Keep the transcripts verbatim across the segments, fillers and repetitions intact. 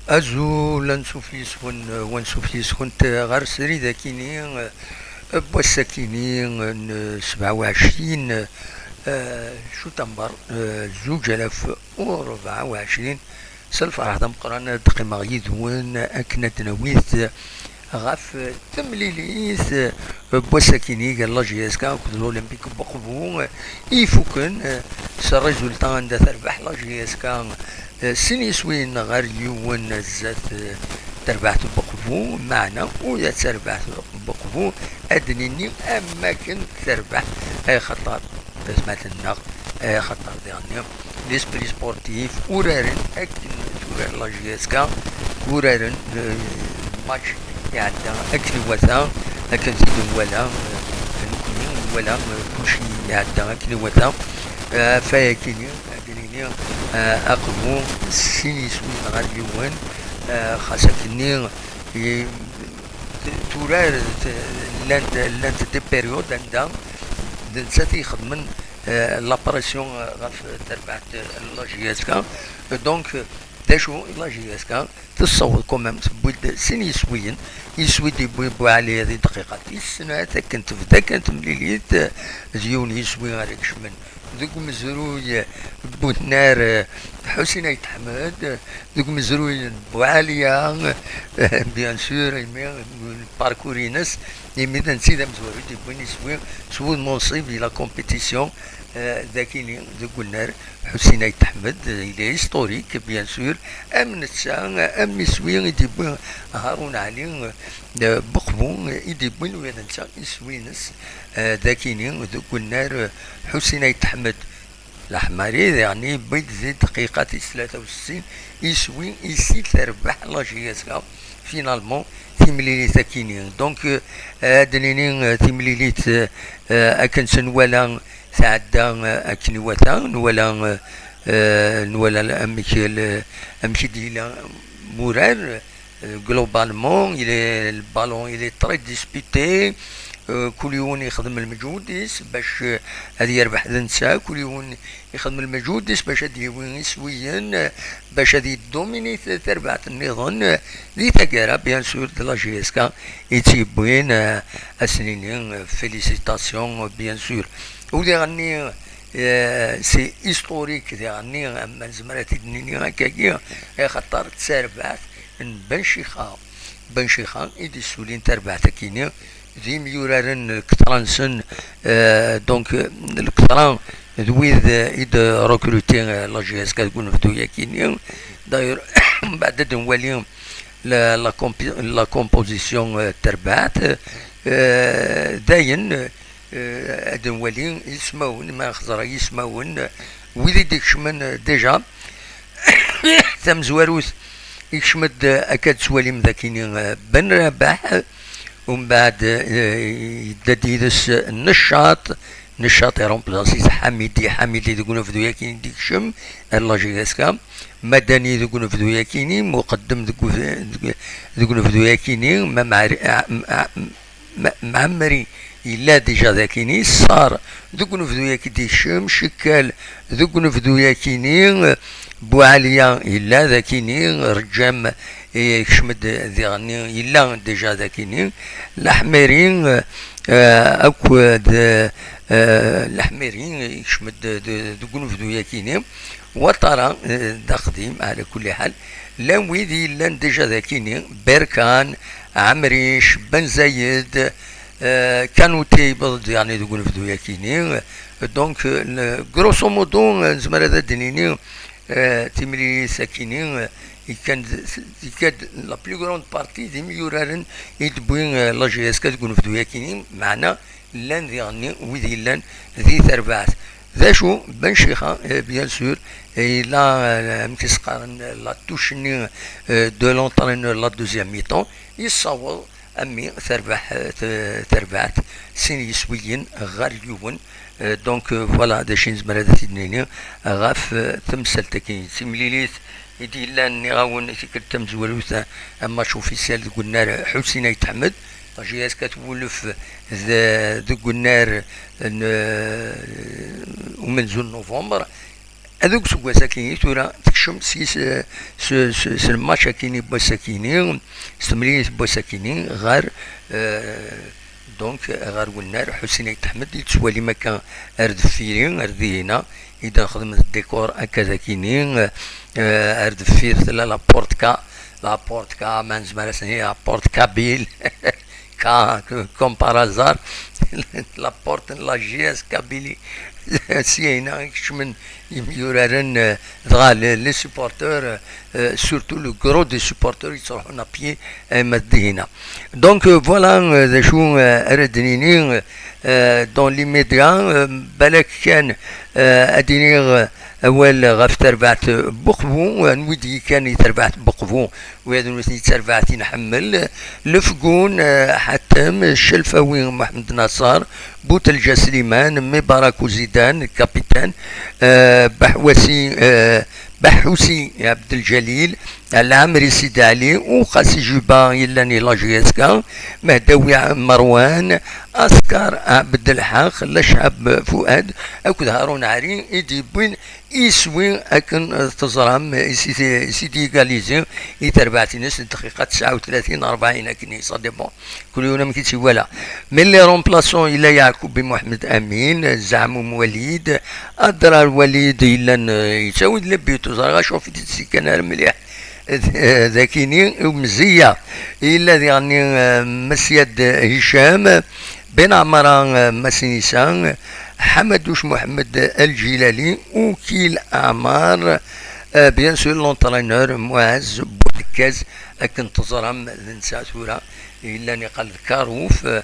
Azul, ansuf yis-wen, wansuf yis-went ɣer srid akini, n wass akini n sebɛa u ɛecrin, eh, cutamber, eh, zuǧ alaf u rebɛa u ɛecrin. S lferḥ d ameqqran ad d-qqimeɣ yid-wen akken ad d-nawi ɣef temlilit n wass-akini gar la J S K akked l'Olympique n Buqbu, i ifuken s rrizulta anda terbeḥ la J S K sin yiswiyen ɣer yiwen zdat terbaɛt n Buqbu, meɛna ula d tarbaɛt n Buqbu ad d-nini am wakken terbeḥ, axaṭer atmaten-nneɣ, axaṭer diɣenni l'esprit sportif, uraren akken turar la J S K, uraren, eh, match iɛedda akken iwata, akken t-id-nwala, eh, nekkni nwala, eh, kulci iɛedda akken iwata. Eh, ɣef wayakini, ad d-nini, eh, aqbu sin yiswiyen ɣer yiwen, eh, xas akkenni, eh, turar, t-, llant, llant des périodes anda d nettat i ixedmen, eh, la pression, eh, ɣef terbaɛt, eh, la J S K. Donc, eh, d acu i la J S K tessaweḍ quand même, tewwi-d sin yiswiyen, yiswi d-yewwi Buɛli di dqiqa tis snat, akken tebda kan temlilit, eh, d yiwen yiswi ara ikecmen deg umezruy n wennar, eh, Ḥusin Ayt Ḥmed, eh, deg umezruy n Buɛaliya, eh, bien sûr, imi, eh, parcours-ines, imi d netta i d amezwaru i d-yewwin iswi s wudem unṣib i la compétition, eh, dagini, deg wennar Ḥusin Ayt Ḥmed, eh, il est historique, bien sûr, am netta, am iswi i d-yewwi Harun Ɛli, eh, Buqbu, eh, i d-yewwin ula d netta iswi-ines, eh, dagini, deg wennar, eh, Ḥusin Ayt Ḥmed. Laḥmari, diɣen yewwi-d di dqiqa tis tlata u settin iswi i si terbeḥ la J S K, finalement, timlilit akini. Donc, euh, ad d-nini, euh, timlilit, euh, euh, akken tt-nwala tɛedda, euh, akken iwata, nwala, euh, euh, nwala amek, le-, amek i d-yella murar, euh, globalement, il est, le ballon, il est très disputé. Euh, kul yiwen ixdem lmeǧhud-is bac, euh, ad yerbeḥ d netta, kul yiwen ixdem lmeǧhud-is bac ad d-yawi iswiyen, euh, bac ad yeddomini t-, tarbaɛt nniḍen, euh, di taggara, bien sûr, d la J S K i tt-yewwin, euh, ad s-nini, euh, félicitations, euh, bien sûr. U diɣenni, euh, c'est historique, diɣenni, ma nezmer ad t-id-nini akkagi, axaṭer d tarbaɛt n Ben Chixa. Ben Chixa i d-issulin tarbaɛt akini, d imyuraren ketṛa-nsen, euh, donc, euh, lketṛa d wid, euh, i d-recruter, euh, la J S K deg unebdu-yakini. D'ailleurs, mbeɛd ad nwali la, la compi-, la composition, euh, n terbaɛt, euh, dayen, euh, ad nwali ismawen, ma xeẓra ismawen, euh, wid i d-ikecmen, euh, déjà. Tamezwarut, ikcem-d, euh, akka d-tettwalim dakini, euh, Ben Rabaḥ, umbeɛd, euh, yedda-d yid-s, euh, Neccaṭ, Neccaṭ iremplaṣi-t Ḥamidi, Ḥamidi deg unebdu-yakini i d-ikcem ar la J S K, Madani deg unebdu-yakini, Muqeddem deg u-, deg, deg unebdu-yakini, ma Mɛari-, a-, a-, ma-, Mɛemmri yella déjà dagini, Ṣṣar deg unebdu-yaki d-ikcem, Cikkal deg unebdu-yakini, Buɛaliya yella dagini, Reǧǧam, eh, ikcem-d diɣenni, yella déjà dagini, Laḥmiri, eh, akk d, eh, Laḥmiri ikcem-d d-, deg unebdu-yakini, Watara, eh, d aqdim, ɛla kulli ḥal, llan wid yellan déjà dagini, Berkan, Ɛemric, Ben Zayed, eh, Kanute yewweḍ-d, yeɛni, deg unebdu-yakini. Donc, eh, le-, grosso modo, eh, nezmer ad d-nini, eh, timlilit akini, eh, ikkan-d, ikkan-d la plus grande partie d imyuraren i d-tewwi, eh, la J S K deg unebdu-yakini, meɛna llan diɣenni wid yellan di terbaɛt. D acu, Ben Chixa, eh, bien sûr, eh, yella, eh, amek i s-qqaren, la touche-nni, eh, de l'entraîneur la deuxième mi-temps, yessaweḍ a mmi terbeḥ, eh, t-, terbaɛt sin yiswiyen ɣer yiwen. Eh, donc, eh, voilà, d acu i nezmer ad t-id-nini ɣef, eh, temsalt-agi. Timlilit i d-yellan, nniɣ-awen, tikkelt tamezwarut, eh, un match officiel deg unnar Ḥusin Ayt Ḥmed, la J S K twulef d-, deg unnar n, eh, umenzu n novembre. Ad deg useggas-agi, tura tekcem s, s, s, s lmatch-agi n wass-agi, s temlilit n wass-agi ɣer, eh, donc, ɣer wennar Ḥusin Ayt Ḥmed, i tettwalim akka ar deffir-i, ar dihina, i d-nexdem décor akka dagini, eh, ar deffir tella la Porte K, la Porte K, ma nezmer ad s-nini la Porte Kabyle, Ka-, comme par hasard, la Porte n la J S Kabylie, syayna i kecmen yimyuraren, eh, dɣa les, les supporteurs, eh, surtout le gros des supporteurs yettruḥun à pied, eh, ma d dihina. Donc, eh, voilà, eh, d acu, eh, ara d-nini, eh, dans l'immédiat, eh, balak kan, eh, ad iniɣ, eh, awal ɣef terbaɛt n Buqbu, anwi d-yekkan i terbaɛt n Buqbu, wid nutni d tarbaɛt i nḥemmel, Lefgun, eh, Ḥatem, Ccelfawi, Muḥemmed Naṣer, Butelǧa Sliman, Mibarak Uzidan, capitaine, eh, Baḥwasi, eh, Baḥusi Abdelǧalil, Lɛemri Sidi Ɛli, Uqasi Juba yellan i la J S K, Mehdawi Merwan, Askar Abdelḥaq, Lacɛab Fuad akked Harun Ɛri i d-yewwin iswi akken, eh, teẓram, eh, i s-, i s-, i d-yegalizi i terbaɛt-ines n dqiqa tesɛa u tlatin, rebɛin akken, ça dépend. Kul yiwen amek i tt-iwala. Mais les remplaçants, yella Yeɛkubi Muḥemmed Amin, Zeɛmum Walid, Adrar Walid yellan, eh, yettawi-d les buts, ur ẓriɣ acu ɣef i d-tt-ikkan ara mliḥ. Eh, d akini, umezziya. Yella diɣenni, eh, Mesyad Hicam, Ben Ɛmara, eh, Masinisa, Ḥamaduc Muḥemmed Lǧilali, Ukil Ɛmar, eh, bien sûr, l'entraîneur Muɛaz Budekkaz, akken teẓram d netta tura yellan iqqal d Karuf, eh,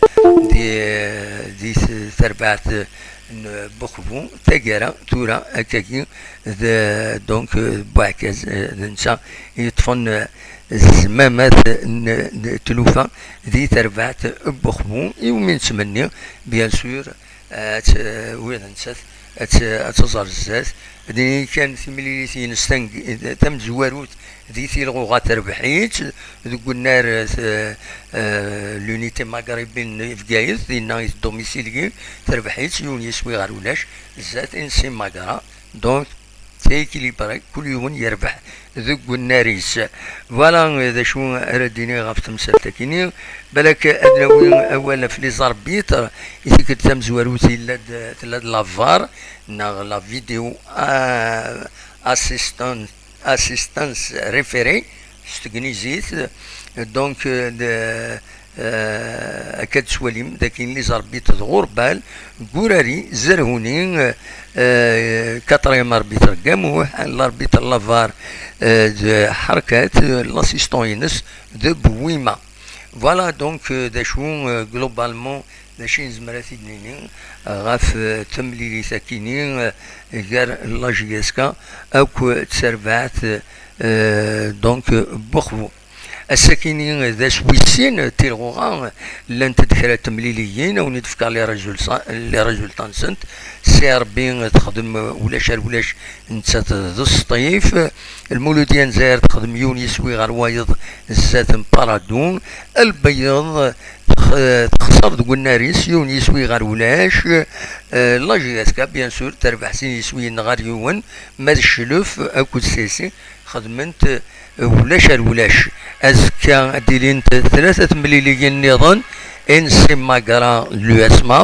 di, di t-, terbaɛt n Buqbu, taggara tura akkagi d, donc, eh, Buɛkaz, eh, d netta yeṭṭfen, eh, zmamat n, n tlufa di terbaɛt n Buqbu, iwumi nettmenni, bien sûr, ad t-, wid nettat ad t-, ad tẓer zdat. Dini kan timlilit-ines tang-, tamezwarut di Tilɣuɣa terbeḥ-itt, deg unnar, eh, eh, l'Unité Maghrébine n Bgayet, dinna i d-domicile-gi, terbeḥ-itt, yiwen yiswi ɣer ulac, zdat, insi magra. Donc, c'est équilibré, kul yiwen yerbeḥ deg unnar-is. Voilà, eh, d acu ara d-iniɣ ɣef temsalt-akini. Balak ad nawi awal ɣef les arbitres, i tikkelt tamezwarut yella-d, tella-d la var, neɣ la vidéo, euh, assistant, assistance référée, s tegnizit. Donc, euh, de, euh, akka d-tettwalim, d akin les arbitres d Ɣurbal, Gurari, Zerhuni, euh, quatrième arbitre Gamuh, l'arbitre la var, euh, d Ḥerkat, euh, l'assistant-ines d Bouima. Voilà, donc, euh, d acu, euh, globalement, d acu i nezmer ad t-id-nini, euh, ɣef, euh, temlilit-akini, euh, gar la J S K akked terbaɛt, euh, donc, euh, Buqbu. Ass-akini d ass wis sin, tilɣuɣa, llant-d kra n temliliyin, a wen-id-fkeɣ les résultats, les résultats-nsent. Si Ṛebbi texdem, ulac ar ulac, nettat d sṭif. Lmuludya n Lezzayer texdem yiwen yiswi ɣer wayeḍ zdat n Paradou. Lbeyyeḍ tex-, texṣer deg unnar-is yiwen yiswi ɣer ulac. Eh, la J S K, bien sûr, terbeḥ sin yiswiyen ɣer yiwen, ma d Cclef akked Sesi xedment, eh, ulac ar ulac. Azekka ad d-ilint tlata temliliyin nniḍen, N C Magra, l'U S M A,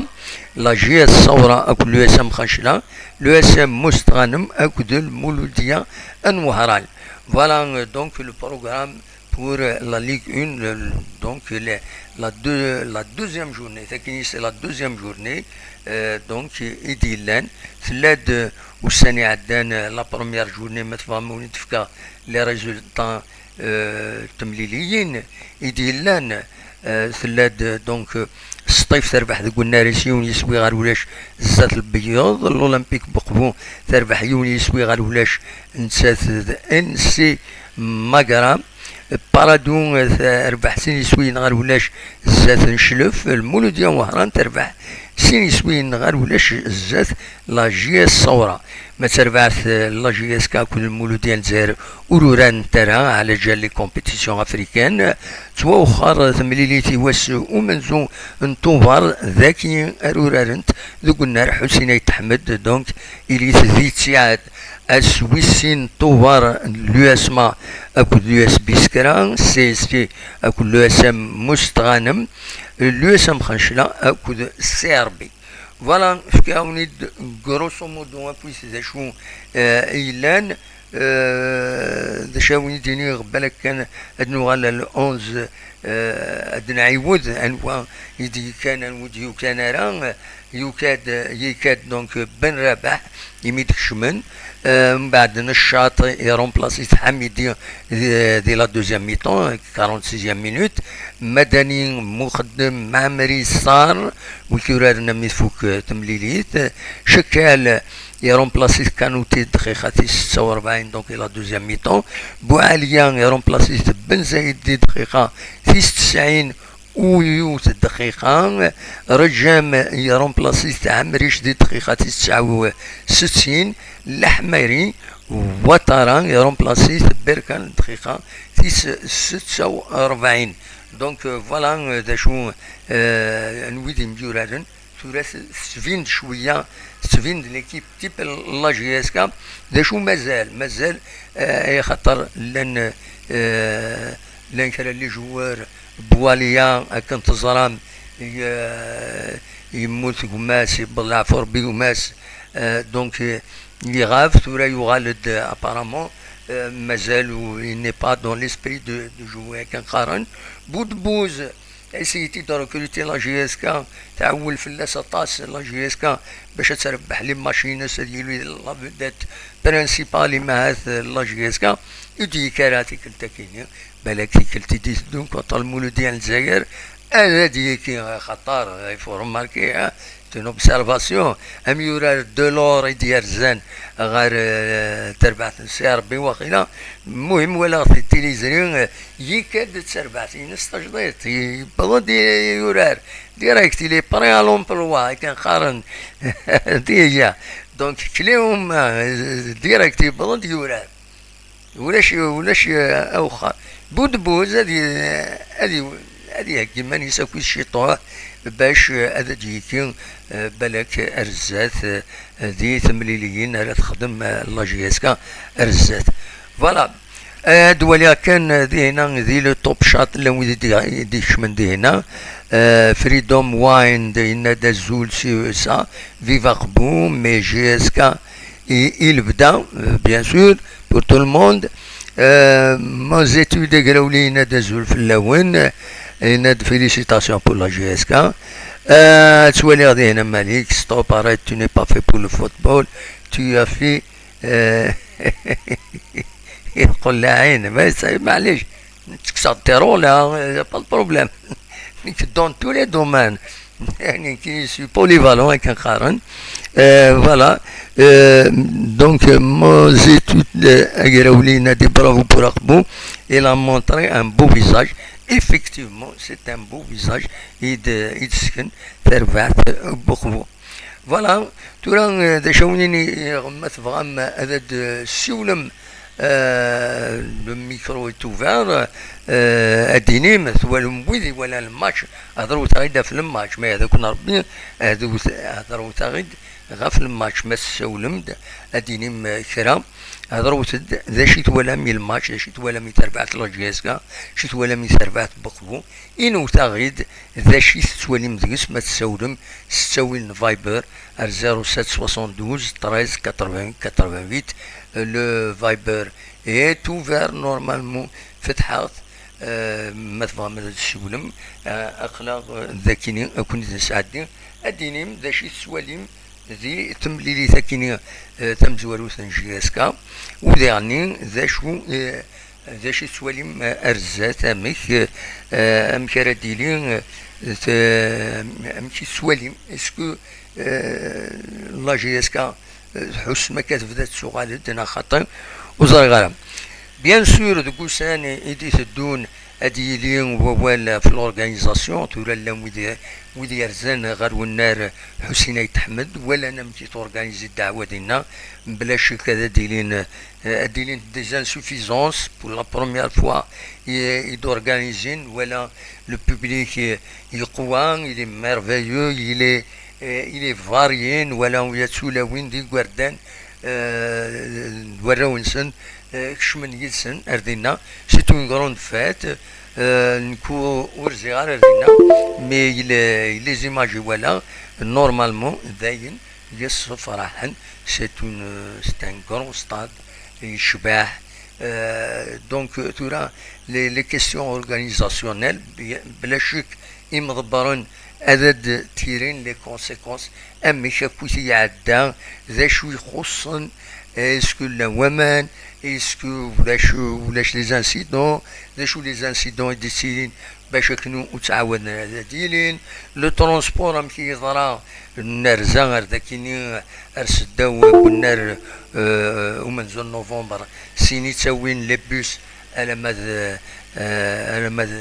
la J S Sawra akked l'U S M Xancla, l'U S M Mustɣanem akked Lmuludya n Wehran. Voilà, euh, donc le programme pour, euh, la Ligue un, le, le, donc le, la, deux, la deuxième journée. Takini, c'est la deuxième journée, euh, donc i d-yellan. Tella-d, euh, ussan iɛeddan, euh, la première journée, ma tebɣam ad wen-d-fkeɣ les résultats, euh, temliliyin i d-yellan. Euh, tella-d, donc, euh, Sṭif terbeḥ deg unnar-is yiwen yiswi ɣer ulac zdat Lbeyyeḍ. L'Olympique Beqbu terbeḥ yiwen yiswi ɣer ulac, nettat d N C Magra. Paradou, eh, terbeḥ sin yiswiyen ɣer ulac zdat n Cclef. Lmuludya Wehran terbeḥ sin yiswiyen ɣer ulac zdat la J S Sawra. Ma d tarbaɛt, eh, la J S K akked Lmuludya n Lezzayer ur urarent ara ɛla ǧal les compétitions africaines. Tettwawexxer temlilit i wass umenzu n Tubeṛ, dagi ara urarent deg unnar Ḥusin Ayt Ḥmed, donc, ilit di ttiɛad. Ass wis sin Tubeṛ, l'U S M A akked l'U S B Skra, C S T akked l'U S M Mustɣanem, l'U S M Xancla akked C R B. Voilà, fkiɣ-awen-id grosso modo akk d acu, eh, i yellan. Eh, d acu ara wen-id-iniɣ, balak kan ad nuɣal à l'onze, eh, ad nɛiwed anwa i d-yekkan, anwa ur d-yukan ara. Yuka-d, yekka-d donc Ben Rabaḥ, imi d-kecmen. Eh, mbeɛd Neccaṭ, iremplace-it Ḥamidi di, di la deuxième mi-temps, quarante-sixième minute. Madani Muxeddem Mɛemmri Ṣṣar, wi yuraren mi tfuk, eh, temlilit. Cekkal, iremplace-it Kanuti dqiqa tis setta u rebɛin, donc, i la deuxième mi-temps. Buɛaliya iremplace-it Ben Zayed di dqiqa tis tesɛin u yiwet dqiqa. Rejam iremplace-it Ɛemric di dqiqa tis tesɛa u settin. Leḥmari, Watara iremplace-it Berkan dqiqa tis setta u rebɛin. Donc, euh, voilà, euh, d acu, euh, n wid yemyuraren. Tura s-, tettbin-d cwiya, tettbin-d l'équipe type la J S K. D acu mazal? Mazal, eh, axaṭer llan, eh, llan kra n les joueurs, Boualiya, akken teẓram, ye-, yemmut gma-s, yewweḍ leɛfu Rebbi gma-s, eh, donc, eh, yeɣab, tura yuɣal-d, eh, apparemment, eh, mazal u-, il n'est pas dans l'esprit de, de jouer, akken qqaren. Boudbouz, essayé de recruter la J S K, tɛewwel fell-as aṭas la J S K bac ad terbeḥ les matchs-ines, ad yili la vedette principale i mahat la J S K. Ur d-yekki ara tikkelt-akini, balak tikkelt i d-iteddun contre Lmuludya n Lezzayer, ad d-yekki, axaṭer, il faut remarquer, hein, c'est une observation, amyurar Delors i d-yerzan ɣer, eh, terbaɛt n C R B waqila. Muhim, walaɣ di tiliẓri, eh, yekka-d d terbaɛt-ines tajdiṭ, yewweḍ-d i-, yurar direct, il est prêt à l'emploi, akken qqaren. Déjà. Donc, clé en main, eh, direct, yewweḍ-d yurar. Ulac, ulac, eh, awexxer. Budbuz ad y-, ad y-, ad iheggi iman-is akked Ciṭuḥ bac, eh, ad d-yekki, eh, balak ar zdat, eh, di temliliyin ara texdem, eh, la J S K ar zdat. Voilà. Eh, ad waliɣ kan, eh, dihina di le Top Shot, llan wid i d-, i d-ikecmen dihina. Eh, Freedom Wine, yenna-d azul C E S A, Viva Qbu, mais J S K i, i lebda, euh, bien sûr, pour tout le monde. Euh, Mozétu d Agrawli, yenna-d azul fell-awen, yenna-d félicitations pour la J S K. Euh, ad twaliɣ dihina Malik, stop, arrête, tu n'es pas fait pour le football, tu as fait, euh, yeqqel laɛin, mais ça, معليش, tekkseɣ-d tirula, y a pas de problème. Nekk dans tous les domaines. Nekk, je suis polyvalent, akken qqaren. Euh, voilà. Euh, donc, euh, Mozétu, euh, Agrawli, yenna-d bravo pour Aqbu. Il a montré un beau visage. Effectivement, c'est un beau visage. I d-, i d-sken terbaɛt n Buqbu. Voilà, tura, eh, d acu awen-ini, eh, ma tebɣam ad d-ssiwlem, eh, le micro est ouvert, eh, ad d-inim, twalem wid iwalan le match, hedrut-aɣ-id ɣef le match, ma yehda-ken Rebbi, hedrut-, hedrut-aɣ-id ɣef le match, ma tessawlem-d, ad d-inim, eh, kra, hedrut-d d acu i twalam i le match, d acu i twalam i terbaɛt la J S K, d acu i twalam i terbaɛt Buqbu, inewt-aɣ-id d acu i tettwalim deg-s ma tessawlem s ttawil n Viber ar zéro sept soixante-douze treize quatre-vingts quatre-vingt-huit. Le Viber est ouvert normalement, fetḥeɣ-t, eh, ma tebɣam ad d-tessiwlem, eh, aql-aɣ, eh, d akini, ad ken-id-nesɛeddi, ad d-inim d acu i tettwalim di temlilit akini, eh, tamezwarut n J S K, u diɣenni d acu, eh, d acu i tettwalim, eh, ar zdat, amek, eh, amek ara d-tili, eh, t-, amek i tettwalim, est-ce que, eh, la J S K, eh, tḥussem akka tebda tettuɣal-d, neɣ xaṭi? Ur ẓriɣ ara. Bien sûr, deg ussan i d-iteddun, ad yili wawal ɣef l'organisation, tura llan wid, wid yerzan ɣer wennar Ḥusin Ayt Ḥmed, walan amek i torganizi ddeɛwa dinna, bla ccek ad d-ilin, eh, ad d-ilin des insuffisances, pour la première fois i, i d-organizin, wala le public, eh, yeqwa, il est merveilleux, il est, eh, il est varié, nwala ula d tulawin d igerdan, eh, d warraw-nsen, eh, kecmen yid-sen ar dinna. C'est une grande fête. Eh, nekk ur, ur rziɣ ara ar dinna, mais les, les images i walaɣ, normalement, d ayen yessefraḥen. C'est une, c'est un grand stade, yecbeḥ. Eh, donc, tura, les, les questions organisationnelles, bi-, bla ccek, imḍebbren ad d-tirin les conséquences, amek akk i t-iɛedda, d acu ixuṣṣen, est-ce que llan waman, est-ce que ulac, ulac les incidents, d acu les incidents i d-ittilin bac akken ur ttɛawaden ara ad d-ilin, le transport amek i yeḍra, nerza ar dakini, ar seddaw n wennar, euh, umenzu n novembre, sin i ttawin les bus, alamma d, eh, alamma d,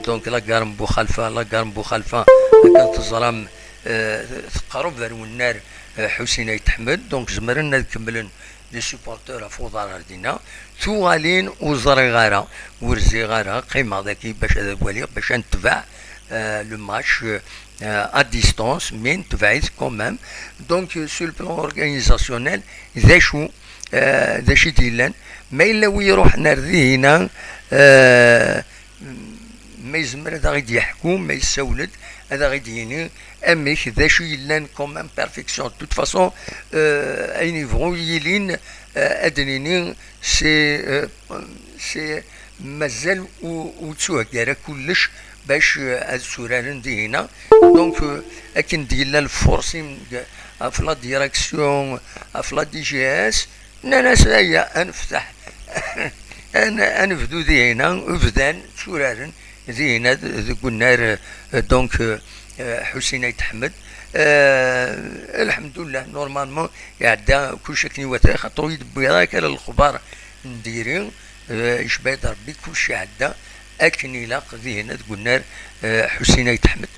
donc, la gare n Buxalfa, la gare n Buxalfa, akken teẓram, eh, teqreb ar wennar, eh, Ḥusin Ayt Ḥmed, donc zemren ad kemmlen les supporters ɣef uḍar ar dinna. Tuɣalin ur ẓriɣ ara, ur rziɣ ara, qqimeɣ daki bac ad waliɣ, bac ad netbeɛ, eh, le match, eh, à distance, mais netbeɛ-it quand même. Donc, euh, sur le plan organisationnel, d acu, eh, d acu i d-yellan? Ma yella wi iruḥen ar dihina, eh, ma yezmer ad aɣ-id-yeḥku, ma yessawel-d, ad aɣ-id-yini amek, d acu yellan quand même perfection. De toute façon, eh, ayen yebɣu yilin, eh, ad d-nini, c'est, eh, c'est, mazal ur, ur ttuhegga ara kullec bac, eh, ad tturaren dihina. Donc, eh, akken d-yella lfurṣim ɣef la direction, ɣef la D G S, nnan-as, aya, ad nefteḥ, ad n-, ad nebdu dihina, bdan tturaren dihina d-, deg unnar, eh, donc, eh, eh, Ḥusin Ayt Ḥmed. Eh, lḥemdullah, normalement, iɛedda kullec akken iwata, xaṭer ur yi-d-wwiḍ ara kra lexbar n diri, eh, icba-yi-d Rebbi, kullec iɛedda akken ilaq dihina deg unnar, eh, Ḥusin Ayt Ḥmed.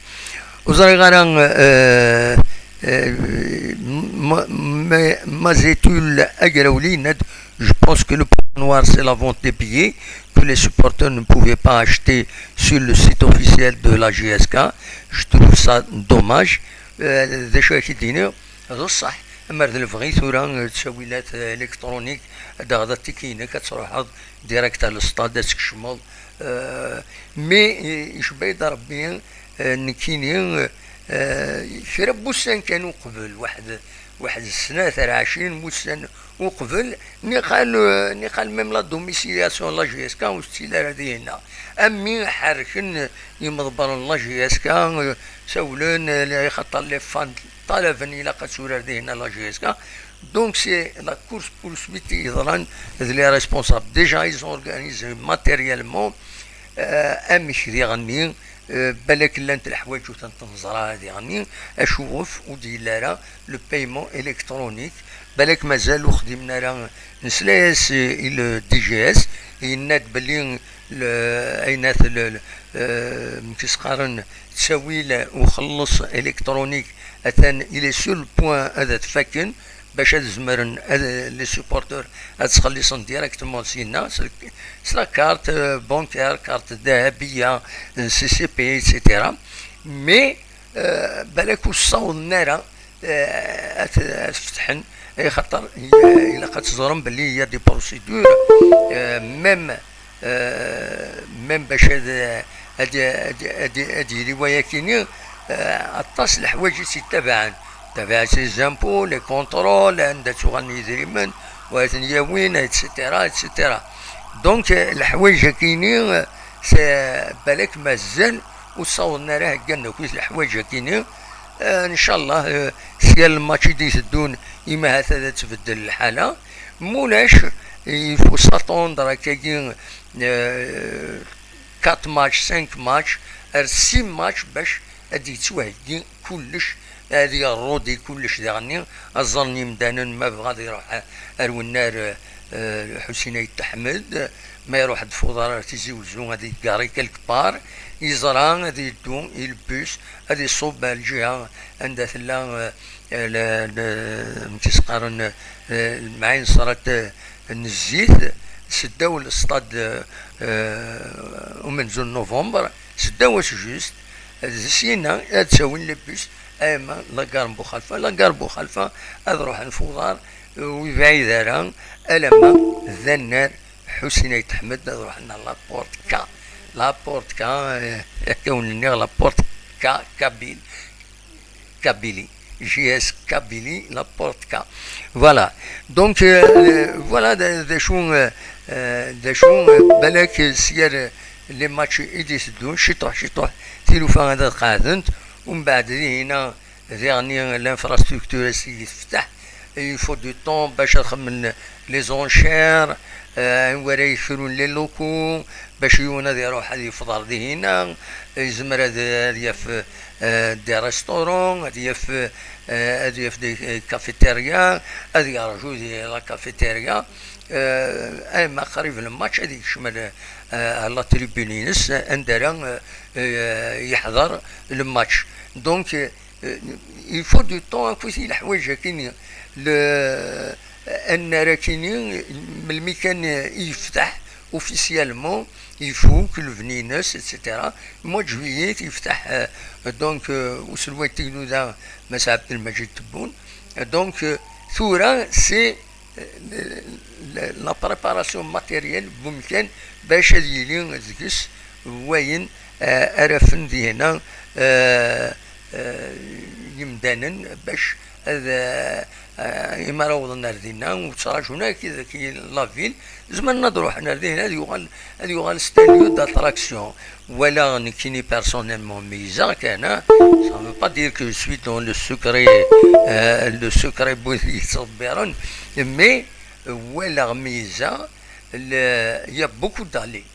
Ur ẓriɣ ara, eh, eh, ma, ma, ma Zétul Agrawli yenna-d, je pense que le point noir, c'est la vente des billets que les supporters ne pouvaient pas acheter sur le site officiel de la J S K. Je trouve ça dommage. Eh, d acu ara k-id-iniɣ? D ṣṣeḥ, amer d lebɣi tura, eh, ttawilat, eh, électronique, ad d-taɣeḍ atiki-inek, ad truḥeḍ direct ar le stade, ad tkecmeḍ. Eh, mais, eh, icba-yi-d Rebbi, eh, nekkini, eh, kra n wussan kan uqbel, waḥed, waḥed snat ar ɛecrin n wussan uqbel, niqal, eh, niqal même la domiciliation n la J S K ur tettili ara dihina. Am mi ḥerken yimḍebbren n la J S K, eh, sawlen, eh, xaṭer les fans ṭalaben ilaq ad turar dihina la J S K. Donc, c'est la course poursuite i yeḍran d les responsables. Déjà, ils ont organisé matériellement, Eh, amek diɣenni? Eh, balak llant leḥwayeǧ ur tent-neẓra diɣenni, acuɣef ur d-yelli ara le paiement électronique? Balak mazal ur xdimen ara. Nesla-yas i le D G S, yenna-d belli le, ayen at le, le, eh, amek i s-qqaren, ttawil uxelleṣ électronique, atan il est sur le point ad t-faken, bac ad zemren ad, les supporteurs ad ttxelliṣen directement syenna, s, s la carte, euh, bancaire, carte dahabiya, euh, C C P, et cetera. Mais, euh, balak ur ssawḍen ara, euh, ad, ad fetḥen, ay xaṭer il-, ilaq ad teẓrem belli il y a des procédures, euh, même, euh, même bac ad, ad, ad, ad, ad yili wayakini, euh, aṭas leḥwayeǧ i tt-yettabaɛen. Tabiɛet, les impôts, les contrôles, anda ttuɣalen yidrimen, wa ten-yawin, et cetera, et cetera. Donc, euh, leḥwayeǧ-akini, euh, c'est, balak mazal ur ssawḍen ara heggan akk leḥwayeǧ-akini. Euh, ncallah, euh, s yal match i d-iteddun, imi ahat ad tbeddel lḥala. Mulac, il faut s'attendre akkagi, euh, quatre matchs, cinq matchs, ar six matchs bac ad d-yettwaheggi kullec, ad yerrudi kullec diɣenni. Aẓar n yimdanen, ma bɣa ad iruḥ ar wennar, eh, Ḥusin Ayt Ḥmed, ma iruḥ-d f uḍar ar Tizi Wezzu, ad yeggarri quelque part, yeẓra ad yeddu i le bus, ad iṣubb ar lǧiha anda tella, eh, eh, le, le, amek i s-qqaren, eh, lemɛin ṣṣrat, eh, n zzit, seddaw le stade, eh, umenzu n novembre, seddaw-as juste, d syenna ad ttawin le bus, ama la gare n Buxalfa, la gare n Buxalfa, ad ruḥen f uḍar, eh, ur yebɛid ara, alamma d annar Ḥusin Ayt Ḥmed, ad ruḥen ar la Porte K. La Porte K, eh, akka wen-nniɣ, la Porte K, Kabyle. Kabylie, J S Kabylie, la Porte K. Voilà. Donc, euh, voilà d, d acu, euh, euh, d acu, euh, balak s yal, euh, les matchs i d-iteddun, ciṭuḥ, ciṭuḥ, tilufa ad qeɛdent, umbeɛd dihina, diɣenni l'infrastructure ad s-tefteḥ, il faut du temps bac ad xemmen les enchères, euh, anwa ara yekrun les locaux, bac yiwen ad iruḥ ad yefḍer dihina, yezmer ad, ad yaf, euh, des restaurants, ad yaf, euh, ad yaf des, euh, cafétérias, ad yerju di la cafétéria, euh, ama qrib le match ad yekcem ar, euh, ar la tribune-ines, anda ara, euh, euh, yeḥḍer le match. Donc, euh, Euh, il faut du temps, akkit i leḥwayeǧ-akini, le, annar-akini, melmi kan i yefteḥ officiellement, ifuk lebni-ines, et cetera. Mois de juillet, yefteḥ, euh, donc, euh, uselway n Tigduda, Mass Abdelmajid Tebboune. Donc, euh, tura, c'est la, la préparation matérielle n umkan bac ad yili deg-s wayen, eh, ara afen dihina, eh, eh, yimdanen bac ad, eh, eh, imi ara awḍen ar dinna, ur ttraǧun ara ki, ki la ville, zemren ad ruḥen ar dinna, ad yuɣal, ad yuɣal c'est un lieu d'attraction. Walaɣ nekkini personnellement meyyzeɣ kan, hein. Ça veut pas dire que je suis dans le secret, euh, le secret bu yettḍebbiren, mais, euh, walaɣ meyyzeɣ, le, il y a beaucoup d'allées.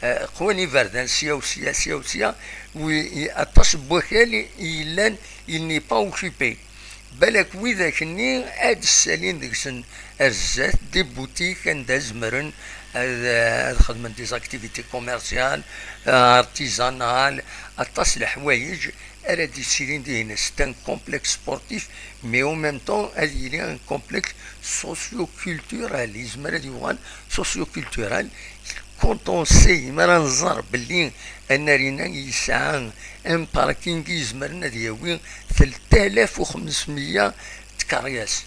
Euh, qwan iberdan sya u sya, sya u sya, wi, i, aṭas n wakal i yellan, il n'est pas occupé. Balak widak-nni ad d-ssalin deg-sen ar zdat, des boutiques anda zemren ad, ad xedmen des activités commerciales, artisanales, aṭas leḥwayeǧ ara d-yessilin dihin. C'est un complexe sportif, mais en même temps ad yili un complexe socio-culturel, yezmer ad yuɣal socio-culturel. Quand on sait, mi ara nẓer belli annar-inna yesɛa un parking i yezmren ad yawi telt alaf u xemsmeyya tkeryas.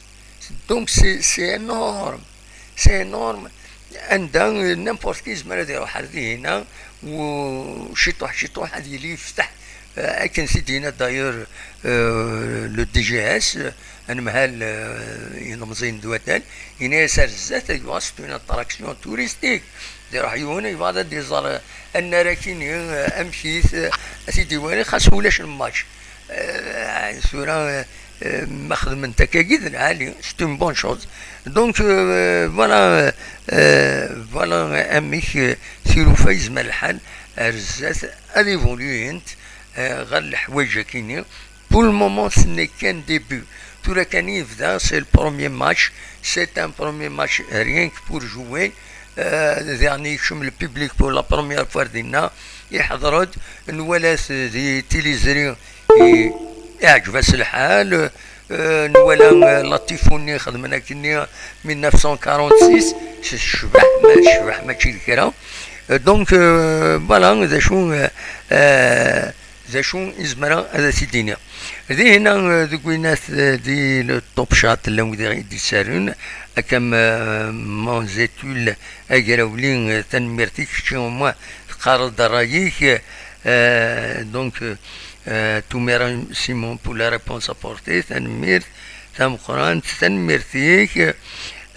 Donc c'est, c'est énorme. C'est énorme. Anda, euh, n'importe qui yezmer ad iruḥ ar dihina, u ciṭuḥ, ciṭuḥ ad yili yefteḥ, euh, akken t-id-yenna d'ailleurs, euh, le D G S, euh, anemhal, euh, ilemẓiyen d waddal, yenna-yas ar zdat, aywa, c'est une attraction touristique. Ad iruḥ yiwen, yebɣa ad d-iẓer, eh, annar-akini, eh, amek-it, eh, ad t-id-iwali, xas ulac lmatch. Eh, tura, eh, eh, ma xedment akkagi d lɛali, c'est une bonne chose. Donc, euh, voilà, euh, voilà, eh, amek, eh, tilufa yezmer lḥal ar zdat ad évoluent, eh, ɣer leḥwayeǧ-agi-nni. Pour le moment, ce n'est qu'un début. Tura kan i yebda, c'est le premier match. C'est un premier match, rien que pour jouer. Eh, diɣen yekcem le public pour la première fois dinna, iḥḍer-d, nwala-t di tiliẓri, i-, iɛǧeb-as lḥal. Eh, nwala, eh, la Tifuni xedmen akkenni mille neuf cent quarante-six, tecbeḥ, ma tecbeḥ, mačči d kra. Eh, donc, eh, voilà, d acu, eh, eh, d acu i zemreɣ ad as-id-iniɣ. Dihina, eh, deg winat, eh, di le Top Chat, llan wid i d-isarun, akka am, eh, Manzetul Agrawli, eh, tanemmirt-ik, kečči, au moins, teqqareḍ-d ṛṛay-ik, eh, donc, eh, eh, Tumira Simon pour la réponse apportée, tanemmirt tameqqrant, tanemmirt-ik.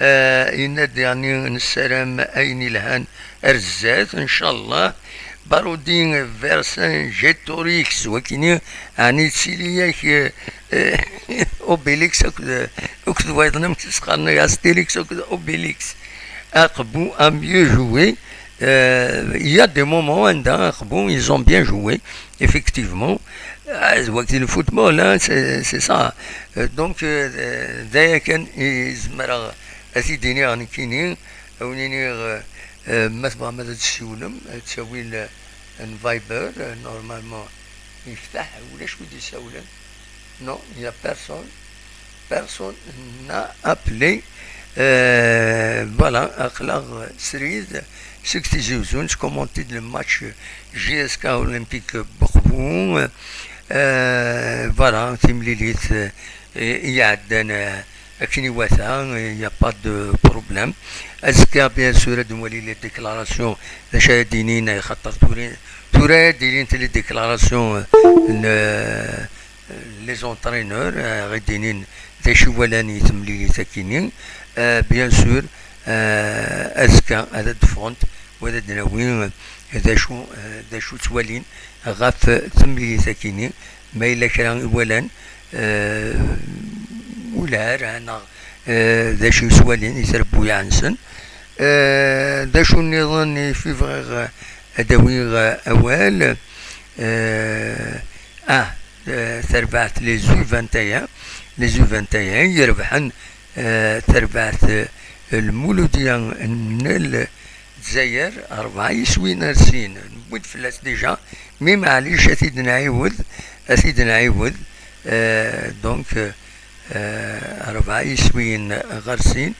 Eh, yenna-d, yeɛni, nessaram ayen ilhan ar zdat, ncallah. Barudi Vercingetorix, wakini, ɛni yettili-yak, eh, eh, Obélix akked, akked wayeḍ, amek i s-qqaren, Astérix akked Obélix. Aqbu a mieux joué. Euh, il y a des moments anda Aqbu, ils ont bien joué, effectivement. Ah, d wagi le football, hein, c'est, c'est ça. Euh, donc, euh, d aya kan i zemreɣ ad t-id-iniɣ nekkini, ad wen-iniɣ, euh, euh, ma tebɣam ad d-tessiwlem, ad tawil, euh, n Viber, euh, normalement, yeftaḥ, ulac wi d-isawlen. Non, il y a personne. Personne n'a appelé. Euh, voilà, aql-aɣ srid seg Tizi Uzzu, nettkumanti-d le match J S K Olympique Buqbu. Euh, voilà, timlilit, euh, i iɛeddan, euh, akken iwata, il n'y a pas de problème. Azekka, bien sûr, ad nwali les déclarations, d acu ara d-inin, xaṭer tura, tura ad d-ilint les déclarations, euh, n, euh, les entraîneurs, euh, ara d-inin d acu i walan i temlilit-agi-nni. Euh, bien sûr, euh, azekka ad d-ffɣent, wa ad d-nawi, euh, d acu, euh, d acu ttwalin ɣef temlilit-agi-nni, ma yella kra i walan, euh, ular, neɣ, euh, d acu i ttwalin i trebbuyaɛ-nsen. Euh, d acu nniḍen i fi bɣiɣ, euh, ad awiɣ, euh, awal? Euh, ah, euh, tarbaɛt les U vingt et un, les U vingt et un, yerbeḥen, euh, tarbaɛt, euh, Lmuludiya n Lezzayer, rebɛa yiswiyen ar sin. Newwi-d fell-as déjà, mi maɛlic ad t-id-nɛiwed, ad t-id-nɛiwed. Euh, donc, euh, euh, rebɛa yiswiyen ɣer sin.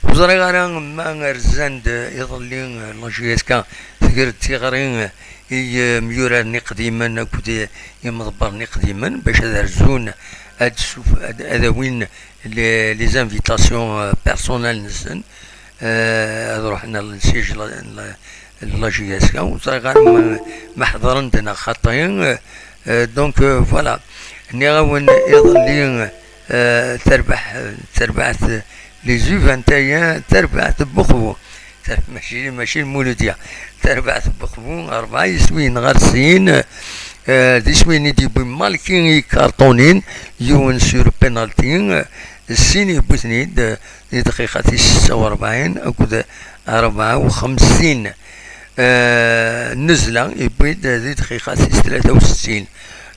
Ur ẓriɣ ara ma rzan-d iḍelli, euh, la J S K tger-d tiɣri, euh, i, euh, yimyuraren iqdimen akked i, imḍebbren iqdimen bac ad rzun, ad suf-, ad, ad awin les, les invitations, euh, personnelles-nsen, euh, ad ruḥen ɣer le siège n la, n la, n la J S K. Ur ẓriɣ ara ma, ma ḥeḍren-d neɣ xaṭi. Euh, euh, donc, euh, voilà. Nniɣ-awen iḍelli, euh, tarbaḥ, tarbaɛt, les U vingt et un, tarbaɛt n Buqbu. Mačči, mačči Lmuludiya. Tarbaɛt n Buqbu, rebɛa yiswiyen ɣer sin. Euh, d iswiyen i d-yewwi Malki i ikarṭunin, yiwen sur penalty, euh, sin yewwi-ten-id, euh, di dqiqa tis setta u rebɛin akked rebɛa u xemsin. Euh, Nnezla yewwi-d di dqiqa tis tlata u settin.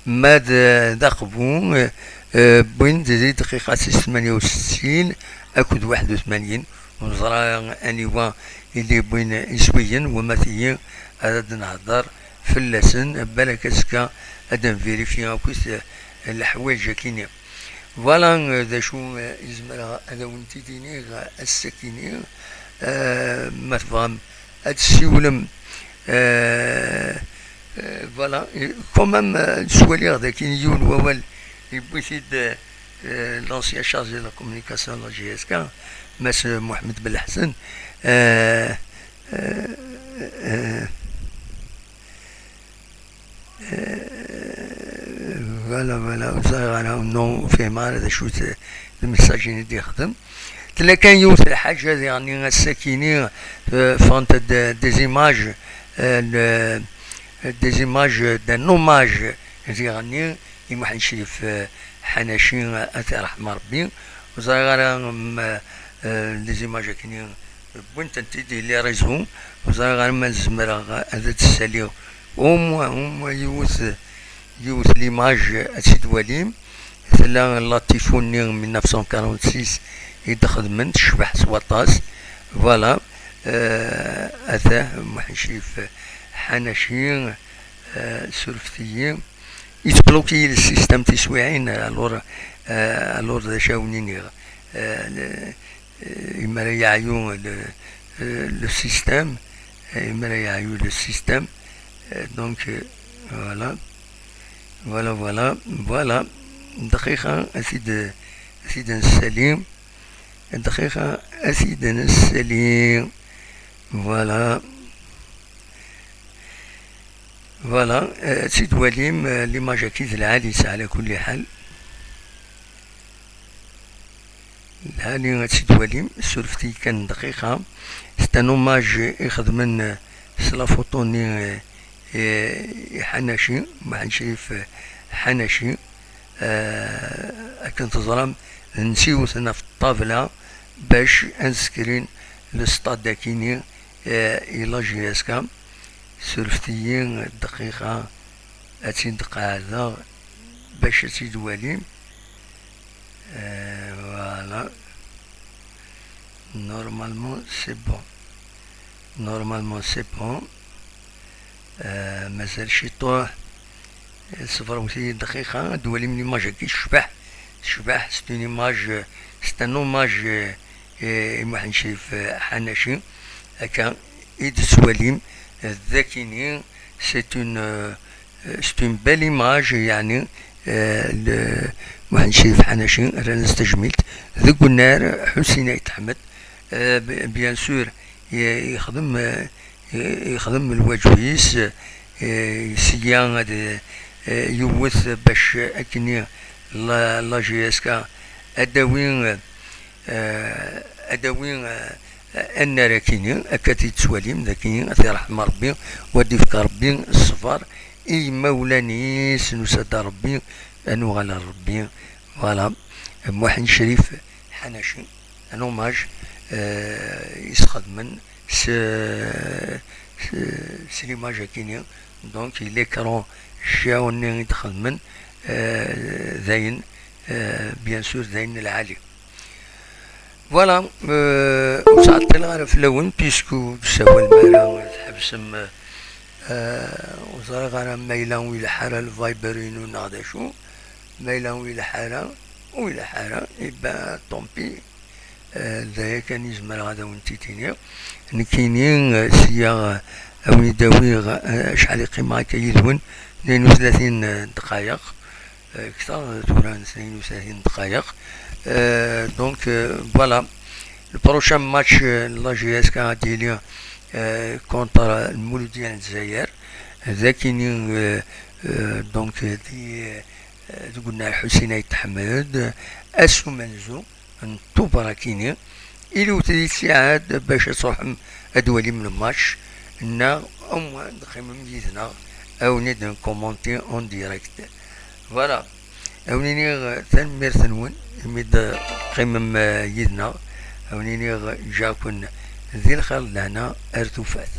Ma d, d Aqbu, euh, euh, wwin-d di dqiqa tis tmanya u settin akked waḥed u tmanyin. Ur neẓra aniwa i d-yewwin iswiyen, wama tigi ara d-nehder fell-asen, balak azekka ad d-nvirifyi akk leḥwayeǧ-agi-nni. Voilà, euh, d acu, euh, i zemreɣ ad awen-t-id-iniɣ, euh, ass-agi-nni. Euh, ma tebɣam ad tessiwlem, euh, euh, voilà, et quand même, euh, ttwaliɣ dakin yiwen wawal yewwi-t-id, euh, euh, l'ancien chargé de la communication de la J S K, Mass Mohamed Belḥsen. Euh, euh, euh, Euh, voilà, voilà, ur ẓriɣ ara, non, ur fhimeɣ ara d acu-t le message-nni i d-yexdem. Tella kan yiwet lḥaǧa diɣen ass-akini, euh, ffɣent-d des images, euh, le, des images d'un hommage diɣen i Muḥend Crif, euh, Ḥanaci, ad t-iṛḥem Ṛebbi. Ur ẓriɣ ara, mm, euh, les images akini Wwin-tent-id i les réseaux, ur ẓriɣ ara ma zemreɣ ad d-ssaliɣ au moins, au moins yiwet, yiwet l'image ad tt-id-twalim. Tella la tifo-nni mille neuf cent quarante-six i d-xedmen, tecbeḥ s waṭas. Voilà. Euh, ata Muḥend Crif Ḥanaci, euh, surfet-iyi. Yettbloki le système tiswiɛin, alors, euh, alors d acu ara wen-iniɣ? Euh, le, euh, imi ara yeɛyu le, euh, le système, euh, imi ara yeɛyu le système, euh, donc, euh, voilà, voilà, voilà, voilà, dqiqa, ad t-id, ad t-id-nessali, dqiqa, ad t-id-nessali, voilà. Voilà, euh, ad tt-id-twalim, euh, l'image-agi d lɛali-s ɛla kulli ḥal. Lɛali ad tt-id-twalim, surfet-iyi kan dqiqa. C'est un hommage i xedmen, euh, s la photo-nni, euh, i, i Ḥanaci, Muḥend Crif, euh, Ḥanaci. Euh, akken teẓram, d netta i yewten ɣef ṭṭabla bac ad nsekrin le stade akini, euh, i la J S K. Surfet-iyi dqiqa, ad tt-id-qeɛdeɣ bac ad tt-id-twalim. Euh, voilà. Normalement, c'est bon. Normalement, c'est bon. Euh, mazal ciṭuḥ. Ṣebret-iyi dqiqa, ad twalim l'image-agi tecbeḥ. Tecbeḥ, c'est une image, c'est un hommage, euh, i Muḥend Crif, euh, Ḥanaci. Akka i d-tettwalim, euh, d akini, c'est une, euh, c'est une belle image, yeɛni, euh, le Muḥend Crif Ḥanaci, rran-as tajmilt, deg unnar Ḥusin Ayt Ḥmed, euh, bi-, bien sûr, i-, yexdem, euh, i-, yexdem lwaǧeb-is, euh, sya ad, euh, yewwet bac akkenni la, la J S K ad d-tawi, euh, ad d-tawi, euh, annar akini, akka t-id-tettwalim, d akini, ad t-iṛḥem Ṛebbi, u ad d-ifk Ṛebbi ṣṣber i yimawlan-is, nusa-d ar Ṛebbi, ad nuɣal ar Ṛebbi. Voilà. Muḥend Crif Ḥanaci, un hommage, euh, i s-xedmen s, s, s l'image akini. Donc, l'écran ciao-nni i d-xedmen, euh, dayen, euh, bien sûr, dayen lɛali. Voilà, euh, ur ttɛeṭṭileɣ ara fell-awen, puisque ur d-tessawalem ara, tḥebsem, euh, ur ẓriɣ ara ma yella ur ileḥḥu ara le Viber-inu neɣ d acu. Ma yella ur ileḥḥu ara, ur ileḥḥu ara, eh ben, tant pis. Euh, d aya kan i zemreɣ ad awen-t-id-iniɣ. Nekkini, euh, sya, euh, ad wen-id-awiɣ, euh, acḥal i qqimeɣ akka yid-wen, tnayen u tlatin, euh, ddqayeq. Euh, kteṛ, euh, tura n tnayen u tlatin ddqayeq. Euh, donc, euh, voilà. Le prochain match, euh, n la J S K ad d-yili, euh, contre, euh, Lmuludya n Lezzayer. D akini, euh, euh, donc, euh, di, euh, deg unnar Ḥusin Ayt Ḥmed, ass umenzu n Tubeṛ akini, iliwet di ttiɛad bac ad tṛuḥem ad twalim le match, neɣ au moins ad teqqimem yid-neɣ, ad wen-id-nkumanti en direct. Voilà. Ad wen-iniɣ tanemmirt-nwen imi d-teqqimem, eh, yid-neɣ. Ad wen-iniɣ ǧǧiɣ-ken di lxir d lehna ar tufat.